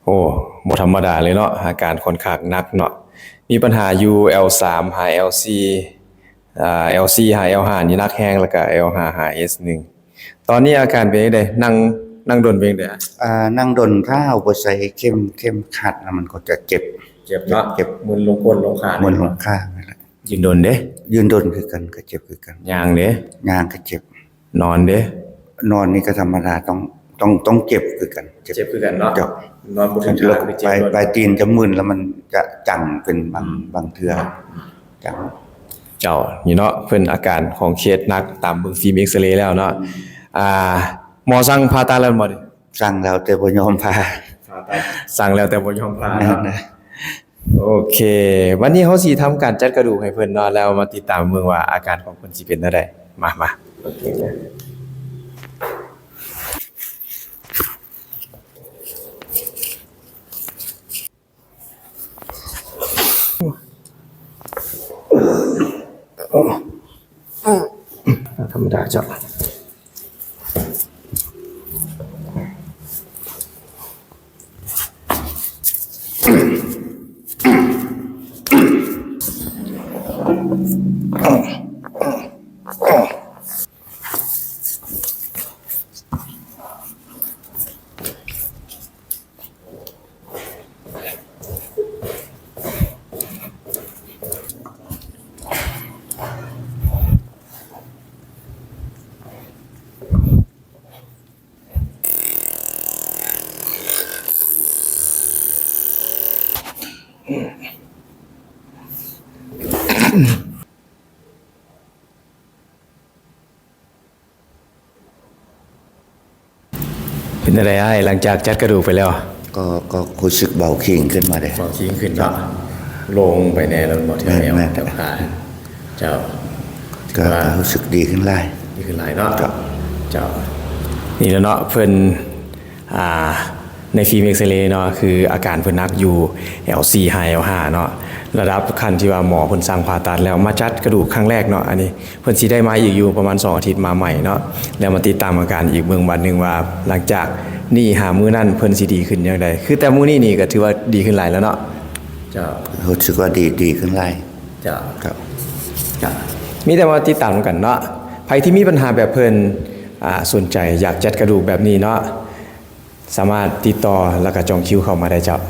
ໂອ້ ບໍ່ທຳມະດາເລີຍເນາະ ອາການຂ້ອນຂ້າງໜັກເນາະ ມີບັນຫາຢູ່ແອວສາມຫາແອວສີ່ ອາ ແອວສີ່ຫາແອວຫ້ານີ້ໜັກແຮງ ແລ້ວກະແອວຫ້າຫາເອສໜຶ່ງ ຕອນນີ້ອາການເປັນຈັ່ງໃດ? ນັ່ງ ນັ່ງດົນເປັນຈັ່ງໃດ? ອາ ນັ່ງດົນ ຖ້າເຮົາບໍ່ໃສ່ເຂັມ ເຂັມຂັດນະ ມັນກໍຈະເຈັບ ເຈັບເນາະ ເຈັບ ມຶນລົງກົ້ນລົງຂາ ມຶນລົງຂານັ້ນແຫຼະ. ຢືນດົນເດ? ຢືນດົນຄືກັນ ກໍເຈັບຄືກັນ. ຍ່າງເດ? ຍ່າງກໍເຈັບ. ນອນເດ? ນອນນີ້ກໍທຳມະດາ ຕ້ອງ ຕ້ອງ ຕ້ອງເຈັບຄືກັນ ເຈັບ ເຈັບຄືກັນເນາະ. ເຈົ້າ ນອນບໍ່ຖືກທ່າຄືເຈັບ ປາຍ ປາຍຕີນຈະມຶນ ແລ້ວມັນຈະຈັງເປັນບາງ ອືມ ບາງເທື່ອ ອືມ ຈັງ. ເຈົ້າ ນີ້ເນາະ ເພິ່ນອາການຂອງເຄສໜັກ ຕາມເບິ່ງຟິມເອັກຊະເລແລ້ວເນາະ ອືມ ອ່າ ໝໍສັ່ງຜ່າຕັດແລ້ວບໍ່ນີ້? ສັ່ງແລ້ວແຕ່ບໍ່ຍອມຜ່າ ຜ່າຕັດ ສັ່ງແລ້ວແຕ່ບໍ່ຍອມຜ່າເນາະ. ແມ່ນນະ. ໂອເຄ ບັດນີ້ເຮົາຊິທຳການຈັດກະດູກໃຫ້ເພິ່ນເນາະ ແລ້ວມາຕິດຕາມເບິ່ງວ່າອາການຂອງເພິ່ນຊິເປັນແນວໃດ. ມາ ມາ. ໂອເຄ. ທຳມະດາເຈົ້າ. ເປັນຈັ່ງໃດອ້າຍ ຫຼັງຈາກຈັດກະດູກໄປແລ້ວ? ກໍ ກໍຮູ້ສຶກເບົາຄີງຂຶ້ນມາເດ້. ເບົາຄີງຂຶ້ນເນາະ. ໂລ່ງໄປແດ່ແລ້ວບໍ່? ແຖວແອວ ແມ່ນໆ ແຖວຂາ. ເຈົ້າ. ກໍ ກໍຮູ້ສຶກດີຂຶ້ນຫຼາຍ. ດີຂຶ້ນຫຼາຍເນາະ. ເຈົ້າ. ເຈົ້າ. ນີ້ແຫຼະເນາະ ເພິ່ນ ອ່າ ໃນຟິມເອັກຊະເລເນາະ ຄືອາການເພິ່ນໜັກຢູ່ແອວສີ່ຫາແອວຫ້າເນາະ ລະດັບຂັ້ນທີ່ວ່າໝໍເພິ່ນສັ່ງຜ່າຕັດແລ້ວ ມາຈັດກະດູກຄັ້ງແລກເນາະ. ອັນນີ້ເພິ່ນຊິໄດ້ມາອີກຢູ່ປະມານສອງອາທິດ ມາໃໝ່ເນາະ ແລ້ວມາຕິດຕາມອາການອີກເບິ່ງບາດໜຶ່ງວ່າ ຫຼັງຈາກນີ້ຫາມື້ນັ້ນເພິ່ນຊິດີຂຶ້ນຈັ່ງໃດ ຄືແຕ່ມື້ນີ້ນີ້ກໍຖືວ່າດີຂຶ້ນຫຼາຍແລ້ວເນາະ. ເຈົ້າ. ຮູ້ສຶກວ່າດີ ດີຂຶ້ນຫຼາຍ. ເຈົ້າ. ເຈົ້າ. ເຈົ້າ. ມີແຕ່ວ່າຕິດຕາມນຳກັນເນາະ ໃຜທີ່ມີບັນຫາແບບເພິ່ນ ອ່າ ສົນໃຈຢາກຈັດກະດູກແບບນີ້ເນາະ ສາມາດຕິດຕໍ່ ແລ້ວກໍຈອງຄິວເຂົ້າມາໄດ້ເຈົ້າ.